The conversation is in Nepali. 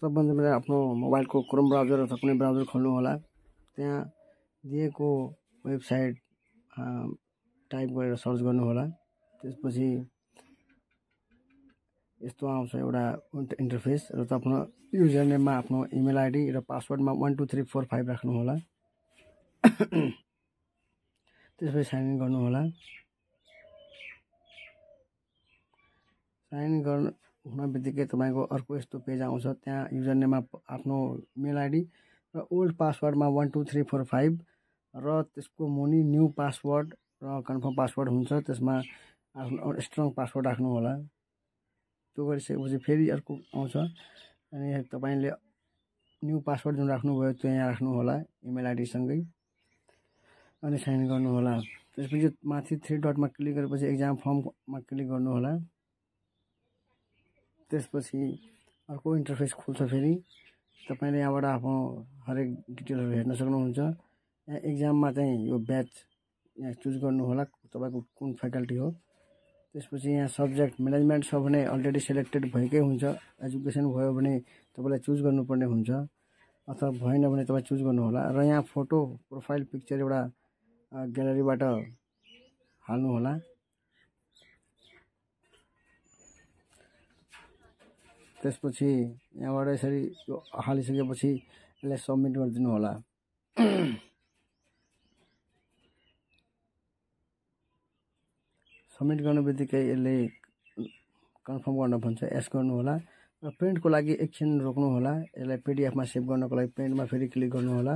सबभन्दा पहिला आफ्नो मोबाइलको क्रोम ब्राउजर अथवा कुनै ब्राउजर खोल्नु होला। त्यहाँ दिएको वेबसाइट टाइप गरेर सर्च गर्नु होला। त्यसपछि यस्तो आउँछ एउटा इन्टरफेस र आफ्नो युजर नेममा आफ्नो इमेल आइडी र पासवर्डमा 12345 राख्नु होला। त्यसपछि साइन इन गर्नु होला। साइन इन गर्न हुन बित्तिकै तपाईको अर्को यस्तो पेज आउँछ। त्यहाँ युजर नेममा आफ्नो मेल आइडी र ओल्ड पासवर्डमा 12345 र त्यसको मुनि न्यू पासवर्ड र कन्फर्म पासवर्ड हुन्छ। त्यसमा आफ्नो स्ट्रङ पासवर्ड राख्नु होला। त्यो गरिसकेपछि फेरि अर्को आउँछ अनि तपाईले न्यू पासवर्ड जुन राख्नुभयो त्यो यहाँ राख्नु होला इमेल आइडी सँगै अनि साइन इन गर्नु होला। त्यसपछि माथि 3 डटमा क्लिक गरेपछि एक्जाम फर्ममा क्लिक गर्नु होला। त्यसपछि अर्को इन्टरफेस खुल्छ। फेरि तपाईले यहाँबाट आफ्नो हरेक डिटेलहरु हेर्न सक्नुहुन्छ। यहाँ एक्जाममा चाहिँ यो ब्याच यहाँ चुज गर्नु होला तपाईको कुन फ्याकल्टी हो। त्यसपछि यहाँ सब्जेक्ट म्यानेजमेन्ट छ भने अलरेडी सिलेक्टेड भएकै हुन्छ। एजुकेसन भयो भने तपाईलाई चुज गर्नुपर्ने हुन्छ अथवा भएन भने तपाई चुज गर्नु होला। र यहाँ फोटो प्रोफाइल पिक्चर एउटा ग्यालरीबाट हाल्नु होला। त्यसपछि यहाँबाट यसरी यो हालिसकेपछि यसलाई सबमिट गरिदिनु होला। सबमिट गर्नुबित्तिकै यसले कन्फर्म गर्न भन्छ, यस गर्नु होला र प्रिन्टको लागि एकछिन रोक्नु होला। यसलाई पीडीएफ मा सेभ गर्नको लागि प्रिन्टमा फेरि क्लिक गर्नु होला।